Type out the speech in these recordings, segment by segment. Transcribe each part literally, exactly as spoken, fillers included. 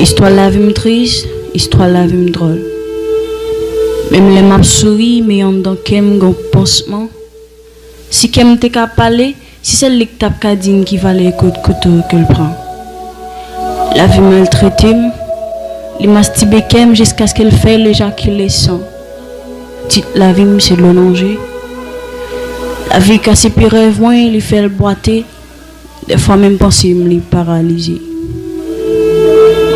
Istwa lavi m tris, istwa lavi m dwòl. Menm lè m ap souri, men anndan kè m gen yon pansman. Si kè m te ka pale, se sèl li k t ap ka di m ki valè kout kouto ke l pran. Lavi maltrete m, li mastibe kè m jiskaske l fè l ejakile san. Tit lavi m se dlo nan je. Lavi kase pye rèv mwen, li fè l bwate. Dèfwa menm panse m li paralize.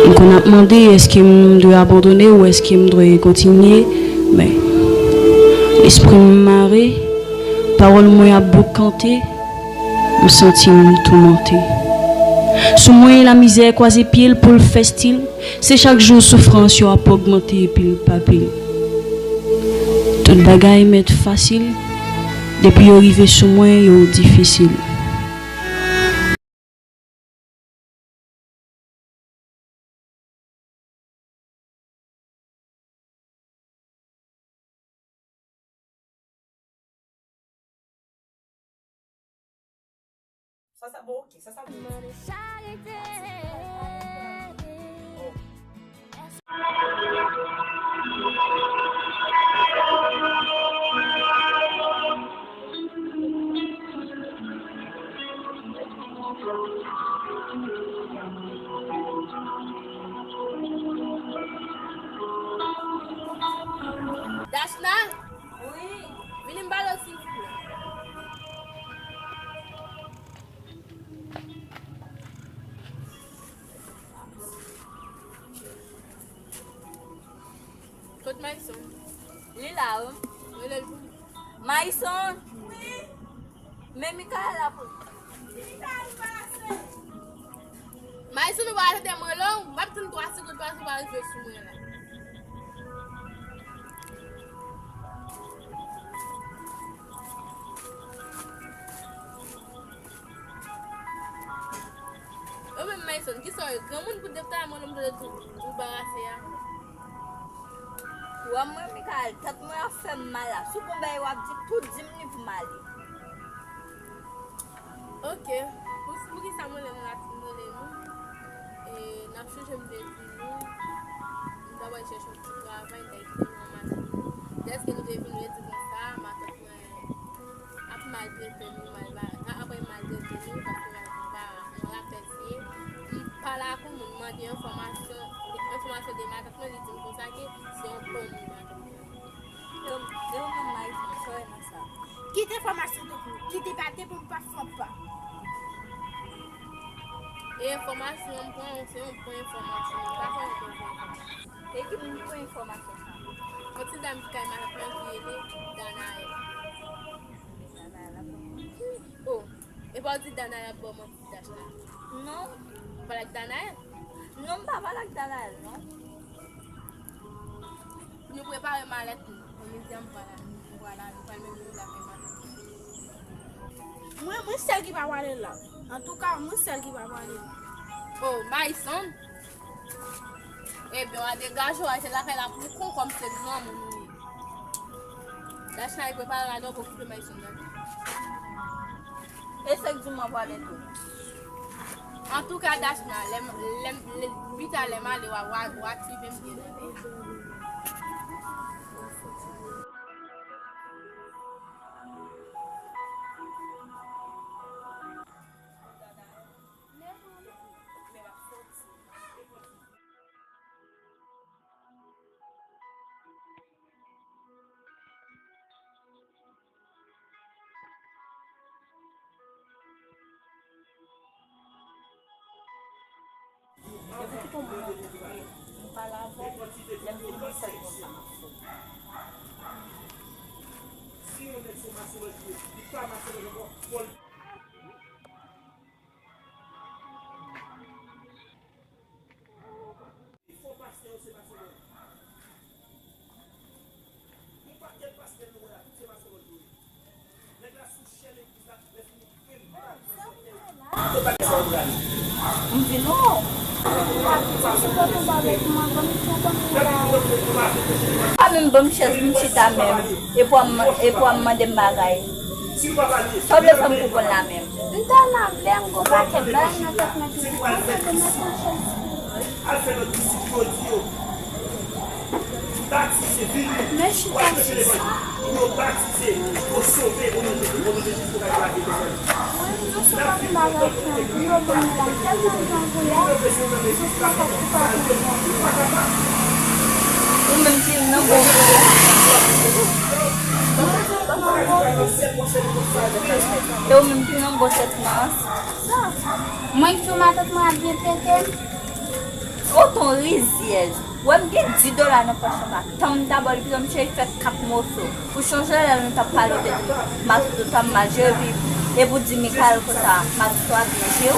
M konn ap mande èske m dwe abandone ou èske m dwe kontinye, men lespri m mare, pawòl mwen ap boukante, m santi m toumante. Sou mwen lamizè kwaze pye l pou l fè stil, se chak jou soufrans yo ap ogmante pil pa pil. Tout bagay mèt fasil, depi yo rive sou mwen yo difisil. Sa, sa bon, ok, sa, sa bon. Dachna? Wi. Vini m pale w silvouplè. Kot Mayson? Li la, wi. Rele l pou m. Mayson! Wi. Men Mikaela pou li. Mayson, ou pa tande m rele w? M ap tann twa segonn paske w pa rive sou mwen la. Ou menm, Mayson, kisa w ye? Granmoun pou deplase mwen, lè m tande tou, tou barase a. Wè mwen, Mikael, tèt mwen ap fè m mal la. Si w gon bagay w ap di, tou di m li pou m ale. Ok. Pou, poukisa mwen lè m la, m rele nou? E, n ap chanje, m te di nou, m ta pral chèche yon ti travay, m ta kite nou an maten. Dèske nou te vin redi konsa, matant mwen ap maltrete nou, mal ba-, a-, apre maltrete nou, paske matant pa yon rapèl li ye. M pale ak yon moun, m mande enfòmasyon, enfòmasyon de matant mwen, li di m konsa ke se yon bon moun matant mwen. Yo, yo, manman, sa w wè nan sa? Kite enfòmasyon de pou, kite pa de pou m pa fè pa. E enfòmasyon m pran, se yon bon enfòmasyon, m pa fè yon bon enfòmasyon. E ki moun ki pran enfòmasyon sa? Yon ti dam ki kay matant mwen ki rele Danaël. Danaël ap pran. Oh, e pa w di Danaël ap ba w manti Dachna? Non. Ou pale ak Danaël? Non, m pa pale ak Danaël, non. Pou nou prepare malèt nou. Pou medya m pral la, nou pral la, nou pral mennen nou lakay matant. Mwen, mwen sèl ki pa prale la. Antouka, mwen sèl ki pa prale la. Oh, Mayson. Ebyen, w a degaje w, w a rete lakay la pou kont ou kòm se granmoun ou ye. Dachna, e prepare la, donk okipe Mayson nan. E sa k di w m ap prale tou. Antouka, Dachna, lè m, lè m, lè, pita lè m ale, w a, w a, w a suive m byen, tande? Depi ki tonbe, m pale avè w, lè m fin di sèl konsa m ap fè. Si yon nèg se mason li ye, li pa mason ankò, fò l Fo pastè yo se mason. Yon pakèt pastè nou wè la, tout se mason yo ye. Nèg la sou chè legliz la, lè fini, m vin non. Pa menm ban m chèz m chita menm, epi w ap, epi w ap mande m bagay. Sa w vle fè m konprann la menm? M tèlman vle, m gon pakèt bagay nan tèt mwen ki di konsa, ban m chèz. Al fè lòt disip, yo di yo, batize, vini, pratike levanjil, pou yo batize, pou yo sove, o non de Jezi, o non de Jezi, pou yo ka gen lavi etènèl. Ou menm ki nan bon kote. E ou menm ki nan gwosès nan. Mwen ki di w matant mwen ap byen tete. Ou t on rizyèz. Ou wè m gen dis dola nan pòch mwen la. Tan m ta ba w li pito m cheri fè kat moso. Pou chonje lè nou t ap pale de matant ou t ap mal jere epi epi w di Mikael konsa matant ou ap byen jere w.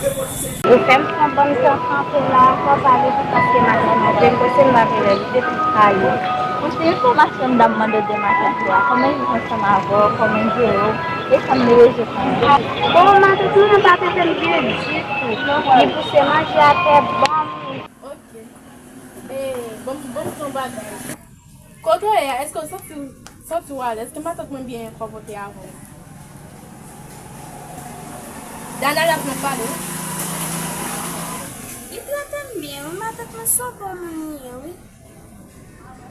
Ou fè m pran bann tan kanpe la ankò pale pou paske matant mwen, Jane Jane pa vle lè li te tou trayi. Pou ti enfòmasyon m t ap mande w de matant ou a, kòman l viv ansanm avè w, kòman l jere w, e sa m rezo kòm. Bon, matant mwen an pa trete m byen ditou. Li pouse manje atè ban m. Ok. E, ban m, ban m di w yon bagay. Kote w ye a, èske w santi w, santi w alèz? Èske matant mwen byen konpòte avè w? Dana la vin pale. Li trete m byen, wi, matant mwen se yon bon moun li ye, wi.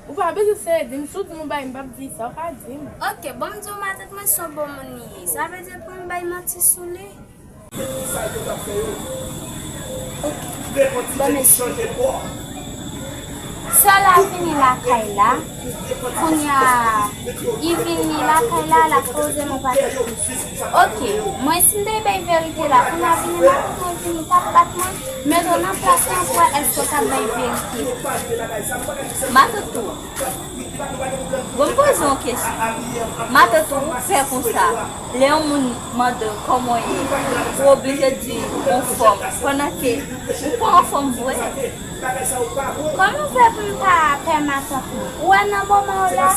Ou pa bezwen sere di m, si w di m yon bagay, m p ap di sa, ou ka di m. Ok, bon, m di w matant mwen se yon bon moun li ye. Sa vle di pou m bay manti sou li? Sè la vini lakay la. Kounye a, li vini lakay la, l ap poze mwen pati. Ok, mwen si m te bay verite la, kounye a vini matant mwen vini t ap bat mwen, mete w nan plas mwen pou wè èske w t ap bay verite. Matant ou. Bon, m poze yon kesyon. Matant ou fè konsa. Lè yon moun mande w kòman w ye, ou oblije di anfòm. Pandan ke ou pa anfòm vre. Kòman w fè pou m pa pè matant mwen? Ou wè nan moman w la,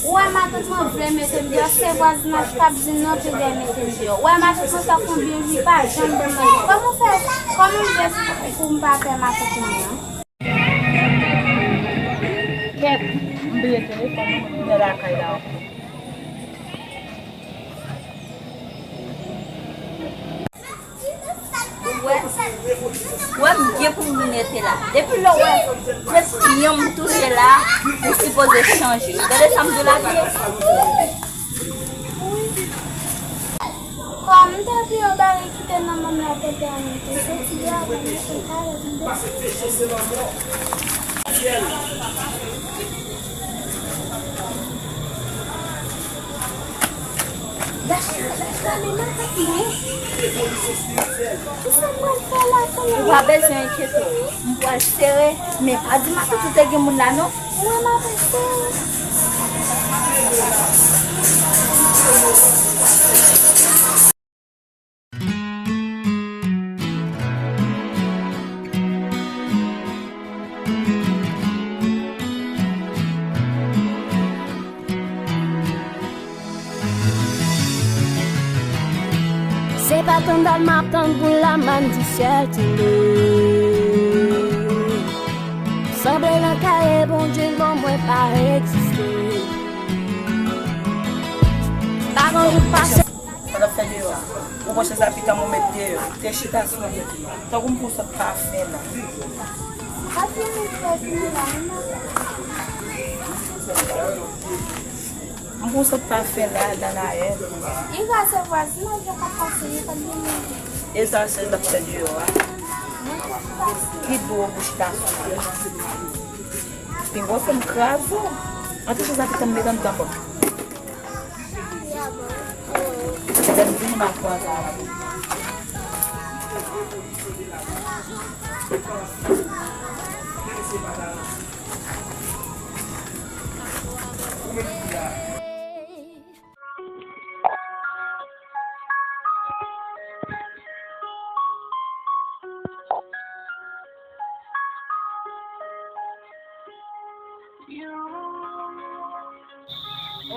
ou wè matant mwen vle mete m deyò, se vwazinaj k ap di non, te dèyè mete m deyò. Ou wè matant mwen fè konbyen jou, li pa janm ban m manje. Kòman w fè, kòman m fè pou m pa pè matant mwen an? Kèt, m bliye telefòn mwen, m tounen lakay la ankò. Ou wè, ou wè m gen pou m rete la. Depi lè w wè, kèt pye m touche la, ou sipoze chanje. Gade sa m di w la, byen. Kòm m te di yo bagay ki te nan manm la te pèmèt ou soti de avan mete kalòt m te. Lach, lach la, men nan tèt mwen. Kisa m pral fè la, Seyè? Ou pa bezwen enkyete w. M pral sere, men pa di matant ou te gen moun la, non. Mwen m ap espere. Se pa tandal m ap tann pou lamann di syèl tonbe. Sanble nan kare Bondye ban mwen pa egziste. Pa gen jou pase. Sa n ap fè deyò a? Ou pran chèz la pita m ou met deyò. Te chita sou li. Tankou m pou sot pa fè la. M pou sot pa fè la, Danayèl. Li ka se vwazinaj yo k ap pase, li pa gen moun. E sa, se l ap fè deyò a. Ki dwo pou chita sou li. Pinga w fè m kraze w. Antre chèz la pita m met anndan bank. Lè m vini, m a kwaze avè w.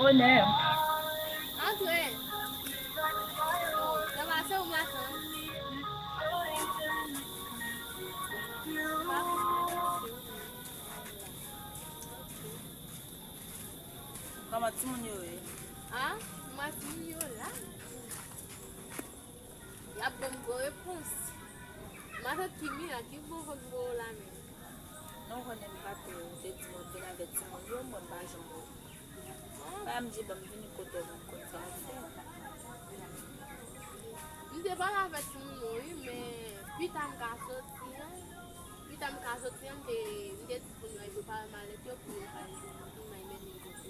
Onè. Antre. Nan pase ou maten. Kòman timoun yo ye? A, kòman timoun yo la? Y ap ban m gwo repons. M Matant Kimi a, ki bon fòk bo la menm? Non, konnen m pa te, ou te di mwen vin avèk timoun yo, mwen m pa janm wè. Fè m di, ban m vini kote w, ban m konn sa w ap fè. M te pale avèk timoun yo, wi, men pita m ka soti an. Pita m ka soti an, m te, m te di timoun yo al prepare malèt yo pou yo ka al jwenn mwen, pou mwen mennen yo kote.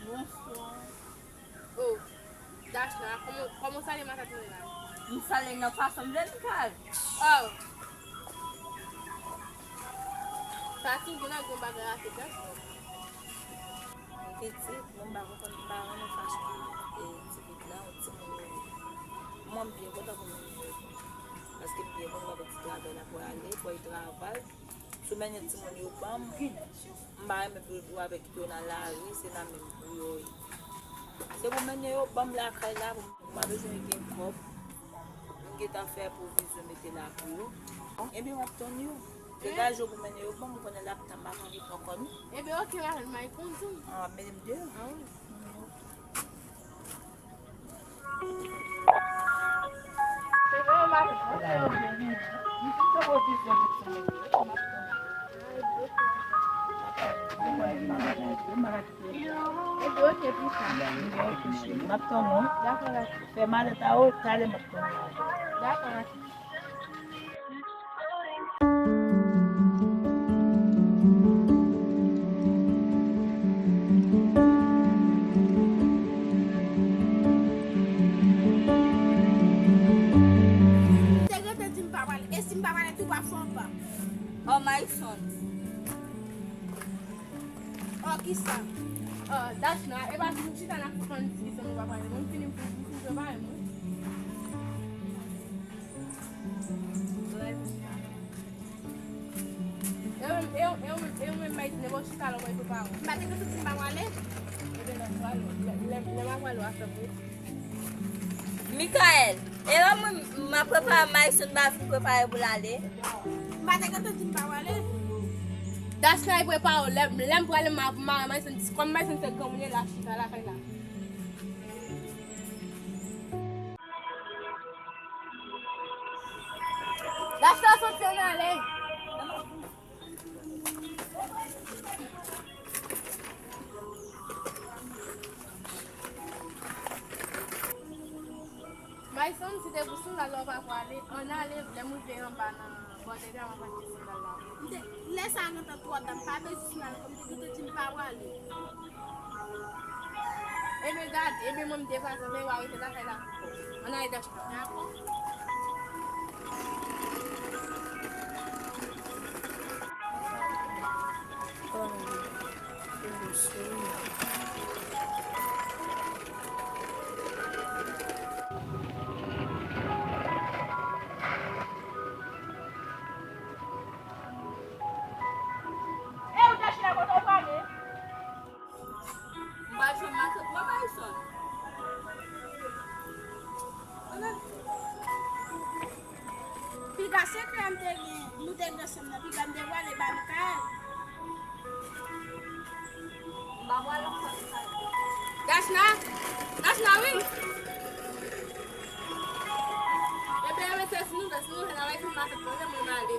Bonswa. Oh, Dachna, kòman, kòman w sale matant mwen la? M sale nan fason m vle m kal. Oh. Sa tou gen nan gen bagay a fè Dachna. Pitit, mwen m pa konprann, m pa renmen fache e, ti pitit la, yon timoun yo. Mwen m byen kontan pou moun yo. Paske m byen kontan pou ti travay la pou ale, pou al travay. Si w mennen timoun yo ban m, m pa renmen pou, pou avèk yo nan lari, se nan menm pou yo ye. Se pou mennen yo ban m lakay la, pou m pa bezwen gen kòb. M gentan fè pwovizyon mete la pou yo. Ebyen, w ap tann yo. Degaje w pou mennen yo ban m, ou konnen l ap tann, m pa anvi pran kò nou. Ebyen, oke, m ap mennen m deyò. Ah, w ap mennen m deyò? Ah, wi. M ap tann ou. Dakò, dakò. Fè malèt a ou, talè m ap tann ou. Dakò, dakò. Te gentan di m pa prale. E si m pa prale tou, w ap fè yon pa. Oh, Mayson. Oh, kisa? Oh, Dachna, e pa si nou chita n ap fè yon diskisyon, nou pa prale. Mwen, m fini, m fini, m fini prepare mwen. E w menm, e w, e w menm, e w menm, Mayson, e w chita la, w pa prale. M pa te konn si m pa prale. Ebyen, lè, lè, lè, lè m ap prale, w a fè m rete. Michael, e lè mwen, m ap prepare Mayson, m pa fin prepare pou l ale. M pa te gentan di m pa prale. Dachna, e prepare w. Lè, lè m prale, m ap mare Mayson, kòm Mayson se granmoun, l ap chita lakay la. Dachna, soti, ann ale. Mayson, si te pou sou la, lè w pa prale, ann ale, lè m rive anba nan bò dèyè a, m ap achte sandal la. M te, lè sa a gentan twò ta, m pa bezwen sandal, kòm te gentan di m pa prale. Ebyen, gade, ebyen, mwen, m deplase, men w a rete lakay la. Ann ale, Dachna. Dakò. E ou, Dachna, kote w prale? M pral jwenn matant mwen, Mayson. Piga sekrè m te gen, nou te gen ansanm nan, piga m te prale ba Michael. M pa prale ankò, Michael. Dachna? Dachna, wi. Ebyen, ebyen, se si nou fè, si nou fè, n a wè si matant mwen, mwen ale.